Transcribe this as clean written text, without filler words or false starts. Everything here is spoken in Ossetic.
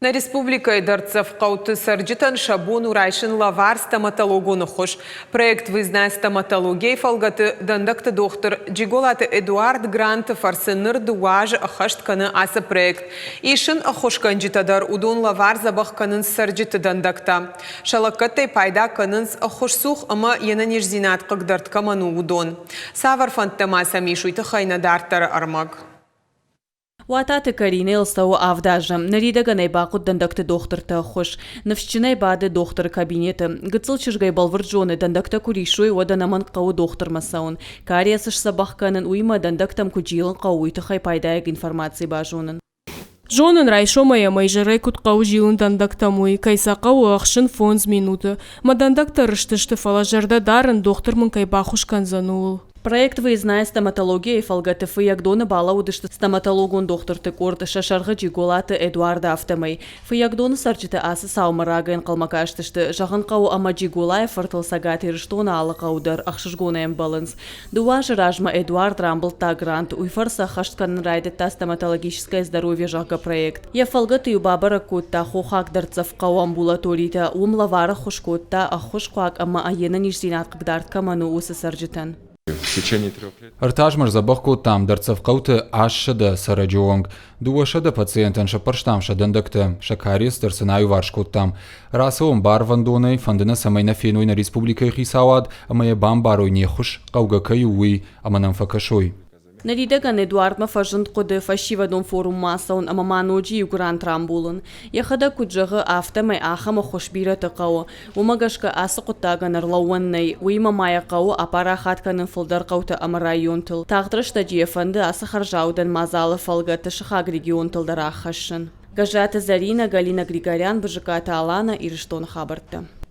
Нӕ республикӕйы дӕрддзӕф хъӕуты цӕрджытӕн сӕ бон у райсын лӕвар стоматологон ӕххуыс. Проект «Выездная стоматология»-йы фӕлгӕты дӕндӕгты дохтыр Джиголаты Эдуард гранты фӕрцы ныр дыууӕ азы ӕххӕст кӕны ацы проект. Ис ын ӕххуысгӕнджытӕ дӕр, уыдон лӕвар дзӕбӕх кӕнынц цӕрджыты дӕндӕгтӕ. Сӕ лӕггӕдтӕй пайда кӕнынц, ӕххуысцух ӕмӕ йе нӕниздзинад хъыгдӕрд кӕмӕн у, уыдон. Цавӕр фӕндтӕ ма сӕм ис, уый тыххӕй нӕ дарддӕры ӕрмӕг. Уататы Каринӕйыл цӕуы авд азы. Ныридӕгӕн ӕй бахъуыд дӕндӕгты дохтырты ӕххуыс. Ныфсджынӕй бады дохтыры кабинеты. Гыццыл чызгӕй бӕлвырд зоны, дӕндӕгтӕ куы риссой, уӕд ӕнӕмӕнг хъӕуы дохтырмӕ цӕуын. Кариес сдзӕбӕх кӕнын, уыимӕ дӕндӕгтӕм куыд зилын хъӕуы, уый тыххӕй пайдайаг информаци базонын. Зонын, райсомӕй ӕмӕ изӕрӕй куыд хъӕуы зилын дӕндӕгтӕм, уый, кӕй сӕ хъӕуы ӕхсын фондз минуты. Мӕ дӕндӕгтӕ рыстысты, фӕлӕ зӕрдӕ дарын, дохтыр мын кӕй баххуыс кӕндзӕн, ууыл. Проект «Выездная стоматология»-йы фӕлгӕты Фыййагдоны балӕууыдысты стоматологон дохтырты къорд, сӕ сӕргъы Джиголаты Эдуарды, афтӕмӕй. Фыййагдоны цӕрджытӕ ацы цаумӕ рагӕй ӕнхъӕлмӕ кастысты. Зӕгъын хъӕуы, ӕмӕ Джиголайы фыртыл Цӕгат Ирыстоны алы хъӕуы дӕр ӕхсызгонӕй ӕмбӕлынц. Дыууӕ азы размӕ Эдуард рамбылдта грант, уый фӕрцы ӕххӕст кӕнын райдыдта «Стоматологическое здоровье», зӕгъгӕ, проект. Йӕ фӕлгӕты-иу бабӕрӕг кодта хохаг дӕрддзӕф хъӕуы амбулаторитӕ, уым лӕвар ӕххуыс кодта, ӕххуысхъуаг ӕмӕ йе нӕниздзинад хъыгдард кӕмӕн у, уыцы цӕрджытӕн. Ӕртӕ азмӕ сдзӕбӕх кодтам дӕрддзӕф хъӕуты 800 цӕрӕджы онг. 200 пациентӕн сӕппӕрстам сӕ дӕндӕгтӕ, сӕ кариес дӕр сын аиуварс кодтам. Рацӕуӕм барвӕндонӕй, фӕнды нӕ, цӕмӕй нӕ феной нӕ республикӕйы хицауад ӕмӕ йӕ бамбарой не ххуыс хъӕугӕ кӕй у, уый, ӕмӕ нӕм фӕкӕсой. Ныридӕгӕн Эдуардмӕ фӕзынд хъуыды фӕсивӕдон форуммӕ ацӕуын ӕмӕ ма ноджы иу грант рамбулын. Йӕхӕдӕг куыд зӕгъы, афтӕмӕй ахӕм ӕххуыс бирӕты хъӕуы. Уымӕ гӕсгӕ ацы хъуыддагӕн ӕрлӕууӕн нӕй, уыимӕ ма йӕ хъӕуы апарахат кӕнын фылдӕр хъӕутӕ ӕмӕ районтыл. Тагъд рӕстӕджы йӕ фӕнды ацы хӕрзаудӕн мадзалы фӕлгӕты сыхаг регионтыл дӕр аххӕссын. Гӕззаты Зӕринӕ, Галина Григорян, Бызыкаты Алана, Ирыстоны хабӕрттӕ.